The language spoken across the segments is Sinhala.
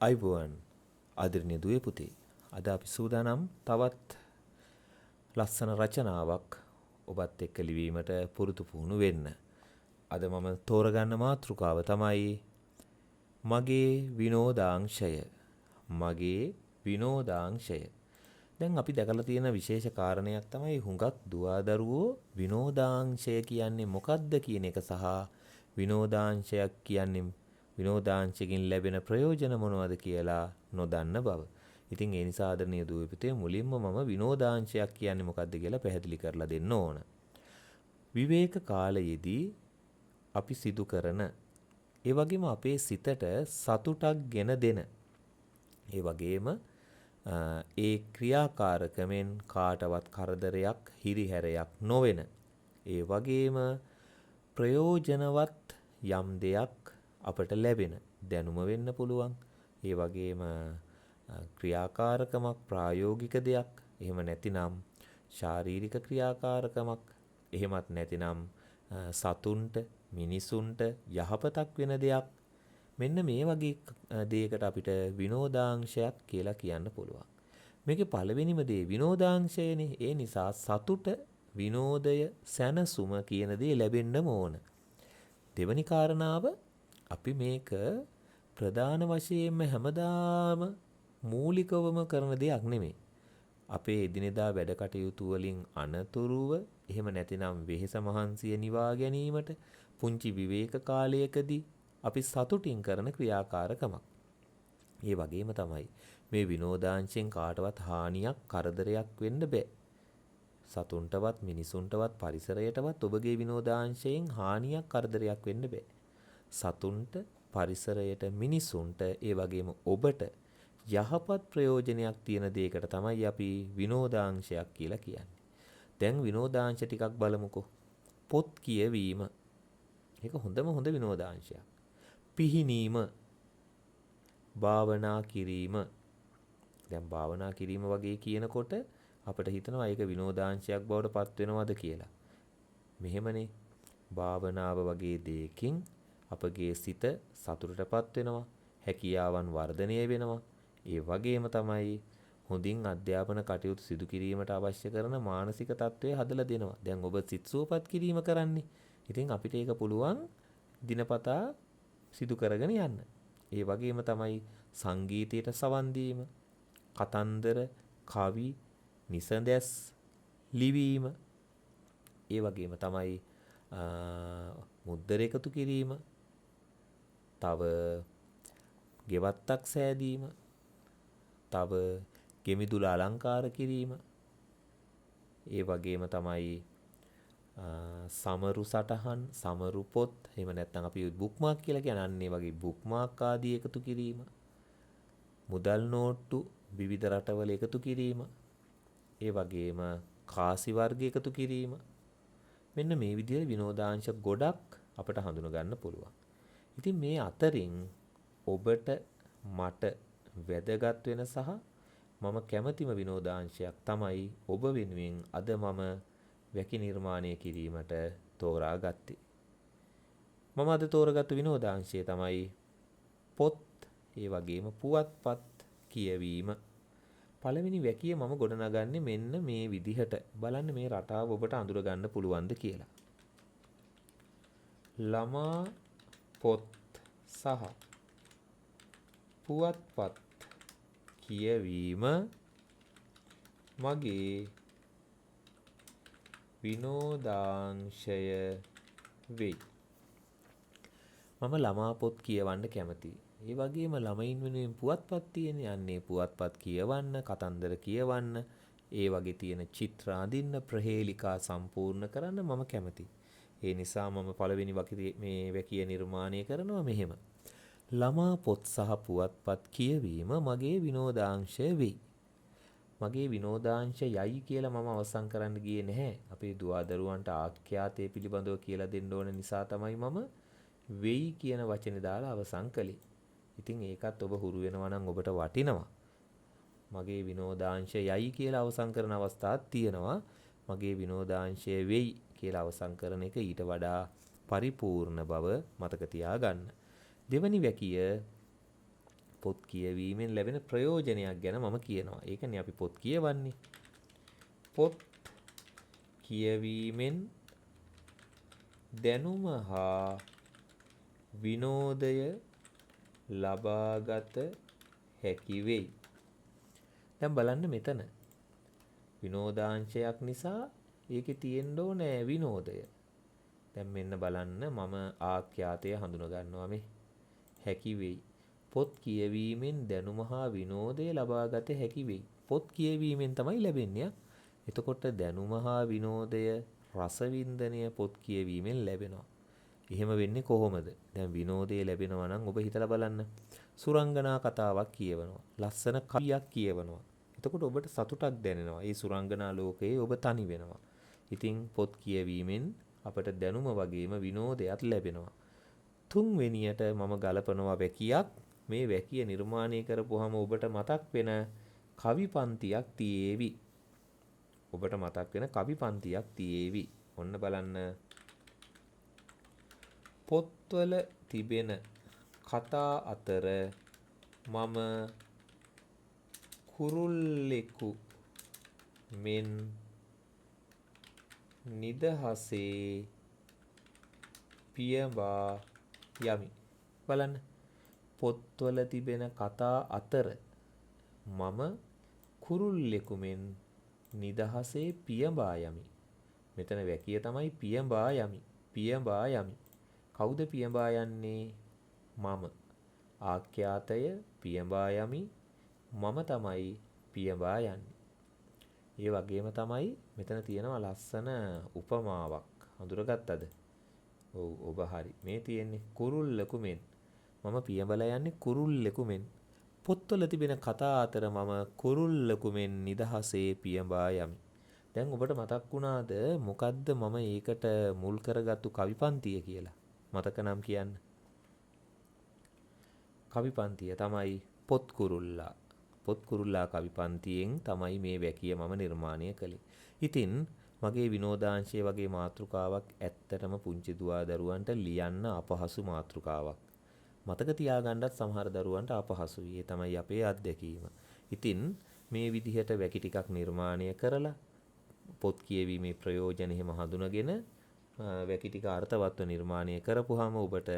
අයිබෝවන් ආදරණීය දුවේ පුතේ, අද අපි සූදානම් තවත් ලස්සන රචනාවක් ඔබත් එක්ක ලිවීමට පුරුදු පුහුණු වෙන්න. අද මම තෝරගන්න මාතෘකාව තමයි මගේ විනෝදාංශය. මගේ විනෝදාංශය. දැන් අපි දැකලා තියෙන විශේෂ කාරණයක් තමයි හුඟක් දුවා දරුවෝ විනෝදාංශය කියන්නේ මොකද්ද කියන එක සහ විනෝදාංශයක් කියන්නේ විනෝදාංශකින් ලැබෙන ප්‍රයෝජන මොනවද කියලා නොදන්න බව. ඉතින් ඒ නිසා ආදරණීය දුවේ පුතේ, මුලින්ම මම විනෝදාංශයක් කියන්නේ මොකද්ද කියලා පැහැදිලි කරලා දෙන්න ඕන. විවේක කාලයේදී අපි සිදු කරන, ඒ වගේම අපේ සිතට සතුටක් ගෙන දෙන, ඒ වගේම ඒ ක්‍රියාකාරකමෙන් කාටවත් කරදරයක් හිරිහැරයක් නොවන, ඒ වගේම ප්‍රයෝජනවත් යම් දෙයක් අපට ලැබෙන දැනුම වෙන්න පුළුවන්, ඒ වගේම ක්‍රියාකාරකමක් ප්‍රායෝගික දෙයක්, එහෙම නැතිනම් ශාරීරික ක්‍රියාකාරකමක්, එහෙමත් නැතිනම් සතුන්ට මිනිසුන්ට යහපතක් වෙන දෙයක්. මෙන්න මේ වගේ දෙයකට අපිට විනෝදාංශයක් කියලා කියන්න පුළුවන්. මේකේ පළවෙනිම දේ විනෝදාංශයනේ. ඒ නිසා සතුට, විනෝදය, සැනසුම කියන දේ ලැබෙන්නම ඕන. දෙවනි කාරණාව, අපි මේක ප්‍රධාන වශයෙන්ම හැමදාම මූලිකවම කරන දෙයක් නෙමෙයි. අපේ එදිනෙදා වැඩ කටයුතු වලින් අනතුරුව, එහෙම නැතිනම් වෙහෙස මහන්සිය නිවා ගැනීමට පුංචි විවේක කාලයකදී අපි සතුටින් කරන ක්‍රියාකාරකමක්. ඒ වගේම තමයි මේ විනෝදාංශයෙන් කාටවත් හානියක් කරදරයක් වෙන්න බෑ. සතුන්ටවත් මිනිසුන්ටවත් පරිසරයටවත් ඔබගේ විනෝදාංශයෙන් හානියක් කරදරයක් වෙන්න බෑ. සතුන්ට, පරිසරයට, මිනිසුන්ට, ඒ වගේම ඔබට යහපත් ප්‍රයෝජනයක් තියෙන දෙයකට තමයි අපි විනෝදාංශයක් කියලා කියන්නේ. දැන් විනෝදාංශ ටිකක් බලමුකෝ. පොත් කියවීම. ඒක හොඳම හොඳ විනෝදාංශයක්. පිහිනීම, භාවනා කිරීම. දැන් භාවනා කිරීම වගේ කියනකොට අපිට හිතෙනවා ඒක විනෝදාංශයක් බවට පත් වෙනවද කියලා. මෙහෙමනේ, භාවනාව වගේ දෙයකින් අපගේ සිත සතුටටපත් වෙනවා, හැකියාවන් වර්ධනය වෙනවා. ඒ වගේම තමයි හොඳින් අධ්‍යාපන කටයුතු සිදු කිරීමට අවශ්‍ය කරන මානසික තත්ත්වය හදලා දෙනවා. දැන් ඔබ සිත් සුවපත් කිරීම කරන්නේ. ඉතින් අපිට ඒක පුළුවන් දිනපතා සිදු කරගෙන යන්න. ඒ වගේම තමයි සංගීතයට සවන් දීම, කතන්දර, කවි, නිසඳැස් ලිවීම. ඒ වගේම තමයි මුද්දර එකතු කිරීම, තව ගෙවත්තක් සෑදීම, තව ගෙමිදුල අලංකාර කිරීම. ඒ වගේම තමයි සමරු සටහන්, සමරු පොත්, එහෙම නැත්නම් අපි බුක්මාක් කියලා කියන්නේ අන්න ඒ වගේ බුක්මාක් ආදී එකතු කිරීම, මුදල් නෝට්ටු විවිධ රටවල එකතු කිරීම, ඒ වගේම කාසි වර්ග එකතු කිරීම. මෙන්න මේ විදිහට විනෝදාංශ ගොඩක් අපට හඳුන ගන්න පුළුවන්. ඉතින් මේ අතරින් ඔබට මට වැදගත් වෙන සහ මම කැමතිම විනෝදාංශයක් තමයි ඔබ වෙනුවෙන් අද මම වැකි නිර්මාණය කිරීමට තෝරාගත්තේ. මම අද තෝරගත්තු විනෝදාංශය තමයි පොත්, ඒ වගේම පුවත්පත් කියවීම. පළවෙනි වැකිය මම ගොඩනගන්නේ මෙන්න මේ විදිහට. බලන්න මේ රටාව ඔබට අඳුර ගන්න පුළුවන්ද කියලා. ළමා පොත් සහ පුවත්පත් කියවීම මගේ විනෝදාංශය වෙයි. මම ළමා පොත් කියවන්න කැමතියි. ඒ වගේම ළමයින් වෙනුවෙන් පුවත්පත් තියෙන්නේ. අන්නේ පුවත්පත් කියවන්න, කතන්දර කියවන්න, ඒ වගේ තියෙන චිත්‍ර අඳින්න, ප්‍රහේලිකා සම්පූර්ණ කරන්න මම කැමතියි. ඒ නිසා මම පළවෙනි මේ වැකිය නිර්මාණය කරනවා මෙහෙම. ළමා පොත් සහ පුවත්පත් කියවීම මගේ විනෝදාංශය වෙයි. මගේ විනෝදාංශය යයි කියලා මම අවසන් කරන්න ගියේ නැහැ. අපේ දුවා දරුවන්ට ආඛ්‍යාතය පිළිබඳව කියලා දෙන්න ඕන නිසා තමයි මම වෙයි කියන වචනේ දාලා අවසන් කළේ. ඉතින් ඒකත් ඔබ හුරු වෙනවා නම් ඔබට වටිනවා. මගේ විනෝදාංශය යයි කියලා අවසන් කරන අවස්ථාවක් තියෙනවා. මගේ විනෝදාංශය වෙයි කියලා අවසන් කරන එක ඊට වඩා පරිපූර්ණ බව මතක තියාගන්න. දෙවනි වැකිය පොත් කියවීමෙන් ලැබෙන ප්‍රයෝජනයක් ගැන මම කියනවා. ඒකනේ අපි පොත් කියවන්නේ. පොත් කියවීමෙන් දැනුම හා විනෝදය ලබාගත හැකි වෙයි. දැන් බලන්න මෙතන විනෝදාංශයක් නිසා ඒකේ තියෙන්න ඕනේ විනෝදය. දැන් මෙන්න බලන්න මම ආඛ්‍යාතය හඳුන ගන්නවා මේ හැකි වෙයි. පොත් කියවීමෙන් දැනුම හා විනෝදය ලබාගත හැකි වෙයි. පොත් කියවීමෙන් තමයි ලැබෙන්නේ. එතකොට දැනුම හා විනෝදය රසවින්දනය පොත් කියවීමෙන් ලැබෙනවා. එහෙම වෙන්නේ කොහොමද? දැන් විනෝදය ලැබෙනවා නම් ඔබ හිතලා බලන්න. සුරංගනා කතාවක් කියවනවා. ලස්සන කවියක් කියවනවා. එතකොට ඔබට සතුටක් දැනෙනවා. ඒ සුරංගනා ලෝකයේ ඔබ තනි වෙනවා. ඉතින් පොත් කියවීමෙන් අපට දැනුම වගේම විනෝදයක් ලැබෙනවා. තුන්වෙනියට මම ගලපනවා වැකියක්. මේ වැකිය නිර්මාණය කරපුවාම ඔබට මතක් වෙන කවි පන්තියක් තියේවි. ඔබට මතක් වෙන කවි පන්තියක් තියේවි. ඔන්න බලන්න. පොත්වල තිබෙන කතා අතර මම කුරුල්ලෙකු මෙන් නිදහසේ පියඹා යමි. බලන්න. පොත්වල තිබෙන කතා අතර මම කුරුල්ලෙකු මෙන් නිදහසේ පියඹා යමි. මෙතන වැකිය තමයි පියඹා යමි. පියඹා යමි. කවුද පියඹා යන්නේ? මම. ආඛ්‍යාතය පියඹා යමි. මම තමයි පියඹා යන්නේ. ඒ වගේම තමයි මෙතන තියෙනවා ලස්සන උපමාවක්. හඳුරගත්තද? ඔව් ඔබ හරි. මේ තියෙන්නේ කුරුල්ලෙකු මෙන්. මම පියඹලා යන්නේ කුරුල්ලෙකු මෙන්. පොත්වල තිබෙන කතා අතර මම කුරුල්ලෙකු මෙන් නිදහසේ පියඹා යමි. දැන් ඔබට මතක් වුණාද මොකද්ද මම ඒකට මුල් කරගත්තු කවි පන්තිය කියලා? මතක නම් කියන්න. කවි පන්තිය තමයි පොත් කුරුල්ලා. පොත් කුරුල්ලා කවි පන්තියෙන් තමයි මේ වැකිය මම නිර්මාණය කළේ. ඉතින් මගේ විනෝදාංශය වගේ මාතෘකාවක් ඇත්තටම පුංචි දුවා දරුවන්ට ලියන්න අපහසු මාතෘකාවක්. මතක තියාගන්නත් සමහර දරුවන්ට අපහසුයි. ඒ තමයි අපේ අත්දැකීම. ඉතින් මේ විදිහට වැකි ටිකක් නිර්මාණය කරලා පොත් කියවීමේ ප්‍රයෝජන එහෙම හඳුනගෙන වැකි ටික අර්ථවත්ව නිර්මාණය කරපුවාම ඔබට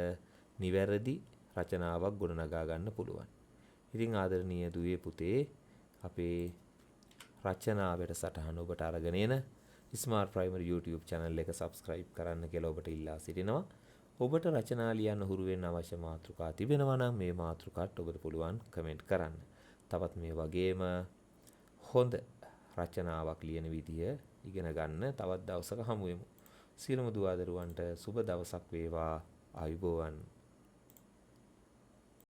නිවැරදි රචනාවක් ගොඩනගා ගන්න පුළුවන්. ඉතින් ආදරණීය දුවේ පුතේ, අපේ රචනා වැඩසටහන ඔබට අරගෙන එන ස්මාර්ට් ප්‍රයිමරි YouTube channel එක subscribe කරන්න කියලා ඔබට ඉල්ලා සිටිනවා. ඔබට රචනා ලියන්න හුරු වෙන්න අවශ්‍ය මාතෘකා තිබෙනවා නම් මේ මාතෘකාත් ඔබට පුළුවන් කමෙන්ට් කරන්න. තවත් මේ වගේම හොඳ රචනාවක් ලියන විදිය ඉගෙන ගන්න තවත් දවසක හමු වෙමු. සියලුම දුවා දරුවන්ට සුබ දවසක් වේවා. ආයුබෝවන්.